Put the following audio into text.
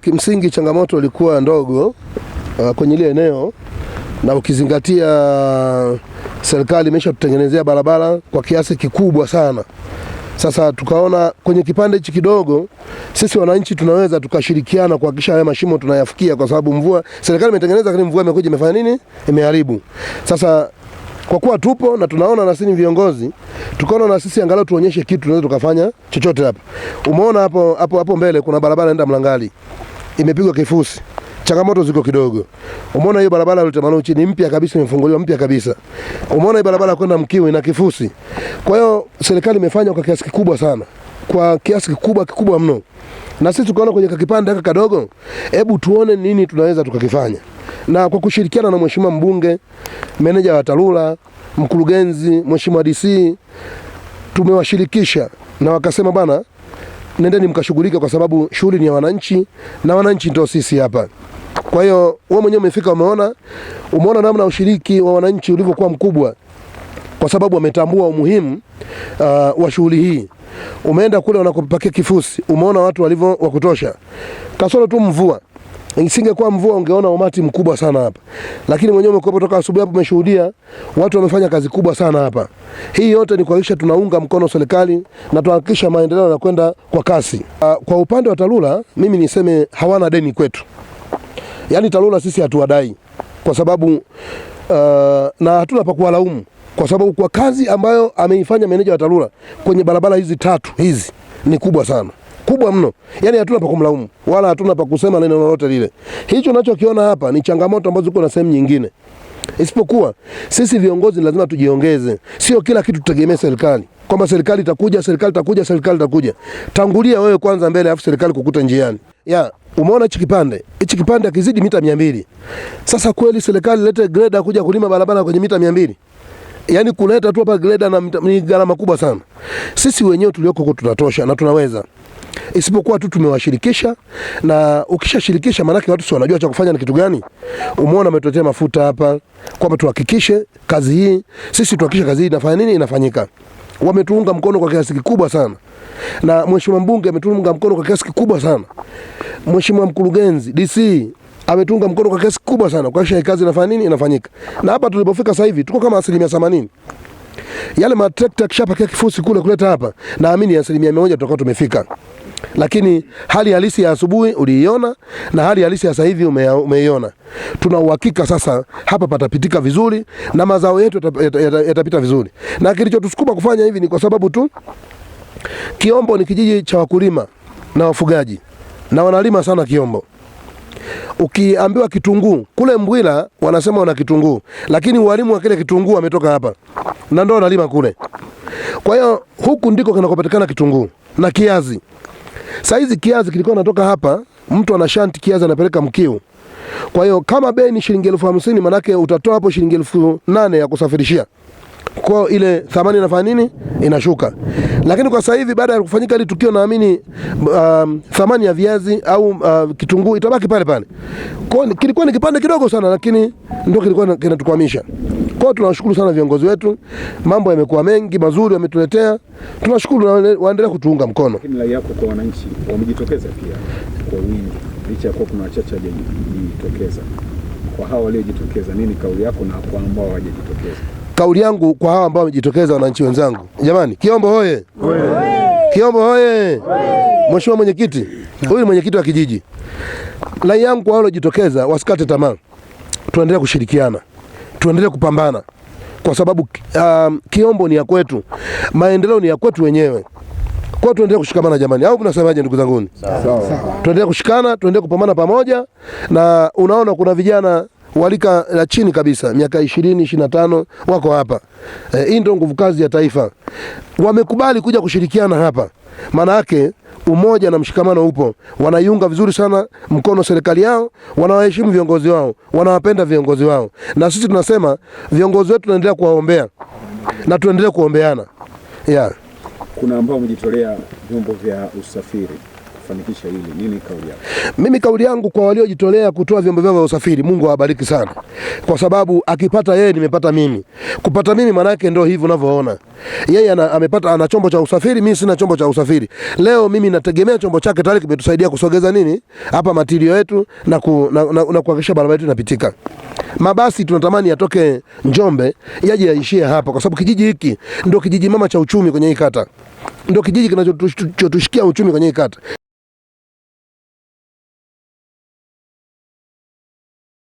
Kimsingi changamoto ilikuwa ndogo kwenye ile eneo, na ukizingatia serikali imeshatutengenezea barabara kwa kiasi kikubwa sana. Sasa tukaona kwenye kipande hichi kidogo sisi wananchi tunaweza tukashirikiana kuhakikisha haya mashimo tunayafikia, kwa sababu mvua serikali imetengeneza, lakini mvua imekuja imefanya nini? Imeharibu. Sasa kwa kuwa tupo na tunaona na sisi ni viongozi, tukaona na sisi angalau tuonyeshe kitu tunaweza tukafanya chochote hapa. Umeona hapo hapo hapo mbele kuna barabara inaenda Mlangali imepigwa kifusi, changamoto ziko kidogo. Umeona hiyo barabara ya Lutemaluchi ni mpya kabisa, imefunguliwa mpya kabisa. Umeona hiyo barabara kwenda Mkiwi na kifusi. Kwa hiyo serikali imefanya kwa kiasi kikubwa sana, kwa kiasi kikubwa kikubwa mno, na sisi tukaona kwenye kipande haka kadogo, hebu tuone nini tunaweza tukakifanya, na kwa kushirikiana na mheshimiwa mbunge, meneja wa TARURA, mkurugenzi, mheshimiwa DC, tumewashirikisha na wakasema bana, nendeni mkashughulika, kwa sababu shughuli ni ya wananchi na wananchi ndio sisi hapa. Kwa hiyo wewe mwenyewe umefika, umeona namna ushiriki wa wananchi ulivyokuwa mkubwa, kwa sababu wametambua umuhimu wa shughuli hii. Umeenda kule wanakopakia kifusi, umeona watu walivyo wa kutosha, kasoro tu mvua. Isingekuwa mvua ungeona umati mkubwa sana hapa, lakini mwenyewe umekuwepo toka asubuhi hapo, umeshuhudia watu wamefanya kazi kubwa sana hapa. Hii yote ni kuhakikisha tunaunga mkono serikali na tuhakikisha maendeleo yanakwenda kwa kasi. Kwa upande wa TARURA mimi niseme hawana deni kwetu, yaani TARURA sisi hatuwadai kwa sababu na hatuna pa kuwalaumu kwa sababu kwa kazi ambayo ameifanya meneja wa TARURA kwenye barabara hizi tatu hizi ni kubwa sana, kubwa mno. Yaani hatuna pa kumlaumu wala hatuna pa kusema neno lolote lile. Hicho unachokiona hapa ni changamoto ambazo ziko na sehemu nyingine. Isipokuwa sisi viongozi lazima tujiongeze, sio kila kitu tutegemee serikali kwamba serikali itakuja, serikali itakuja, serikali itakuja. Tangulia wewe kwanza mbele, afu serikali kukuta njiani. Ya, umeona hichi kipande, hichi kipande akizidi mita 200. Sasa kweli serikali lete greda kuja kulima barabara kwenye mita 200? Yaani kuleta tu hapa greda na ni gharama kubwa sana. Sisi wenyewe tulioko huko tunatosha na tunaweza. Isipokuwa tu tumewashirikisha, na ukishashirikisha maanake watu si wanajua cha kufanya ni kitu gani. Umeona ametuletea mafuta hapa kwamba tuhakikishe kazi hii, sisi tuhakikishe kazi hii inafanya nini, inafanyika. Wametuunga mkono kwa kiasi kikubwa sana, na mheshimiwa mbunge ametuunga mkono kwa kiasi kikubwa sana, mheshimiwa mkurugenzi DC ametuunga mkono kwa kiasi kikubwa sana kuhakikisha kazi inafanya nini, inafanyika. Na hapa tulipofika sasa hivi tuko kama 80%. Yale matrekta kishapakia kifusi kule kuleta hapa, naamini 100% tutakuwa tumefika. Lakini hali halisi ya asubuhi uliiona na hali halisi ya sasa hivi umeiona. Tuna uhakika sasa hapa patapitika vizuri na mazao yetu yatapita vizuri. Na kilichotusukuma kufanya hivi ni kwa sababu tu Kiombo ni kijiji cha wakulima na wafugaji na wanalima sana Kiombo. Ukiambiwa kitunguu kule Mbwila wanasema wana kitunguu, lakini walimu wa kile kitunguu wametoka hapa na ndio wanalima kule. Kwa hiyo huku ndiko kinakopatikana kitunguu na kiazi. Saizi kiazi kilikuwa natoka hapa, mtu ana shanti kiazi anapeleka Mkiu. Kwa hiyo kama bei ni shilingi 50,000, manake utatoa hapo shilingi 8,000 ya kusafirishia. Kwa hiyo ile thamani inafanya nini? Inashuka. Lakini kwa sasa hivi baada ya kufanyika ile tukio, naamini thamani ya viazi au kitunguu itabaki pale pale. Kwa hiyo kilikuwa ni kipande kidogo sana, lakini ndio kilikuwa kinatukwamisha. Kwa hiyo tunawashukuru sana viongozi wetu, mambo yamekuwa mengi mazuri wametuletea, tunashukuru na waendelee kutuunga mkono. Lakini rai yako kwa wananchi wamejitokeza pia kwa wingi, licha ya kuwa kuna wachache hawajajitokeza. Kwa hao waliojitokeza, nini kauli yako na kwa ambao hawajajitokeza? Kauli yangu kwa hawa ambao wamejitokeza, wananchi wenzangu, jamani, Kiombo hoye! Kiombo hoye! Mheshimiwa mwenyekiti, huyu ni mwenyekiti wa kijiji. Rai yangu kwa wale waliojitokeza, wasikate tamaa, tuendelee kushirikiana, tuendelee kupambana, kwa sababu Kiombo ni ya kwetu, maendeleo ni ya kwetu wenyewe. Kwa hiyo tuendelee kushikamana jamani, au mnasemaje ndugu zanguni? Sawa. Tuendelee kushikana, tuendelee kupambana pamoja. Na unaona kuna vijana walika la chini kabisa miaka 20, 25 wako hapa. Hii ndio nguvu kazi ya taifa. Wamekubali kuja kushirikiana hapa. Maana yake umoja na mshikamano upo. Wanaiunga vizuri sana mkono serikali yao, wanawaheshimu viongozi wao, wanawapenda viongozi wao. Na sisi tunasema viongozi wetu tunaendelea kuwaombea na tuendelee kuombeana. Yeah. Kuna ambao wamejitolea vyombo vya usafiri kufanikisha hili, nini kauli yako? Mimi kauli yangu kwa waliojitolea kutoa vyombo vyao vya usafiri, Mungu awabariki sana, kwa sababu akipata yeye nimepata mimi. Kupata mimi manake ndio hivi unavyoona, yeye amepata, ana chombo cha usafiri, mimi sina chombo cha usafiri. Leo mimi nategemea chombo chake tayari kimetusaidia kusogeza nini hapa matirio yetu na kuhakikisha barabara yetu inapitika. Mabasi tunatamani yatoke Njombe yaje yaishie hapa, kwa sababu kijiji hiki ndio kijiji mama cha uchumi kwenye hii kata, ndio kijiji kinachotushikia uchumi kwenye hii kata.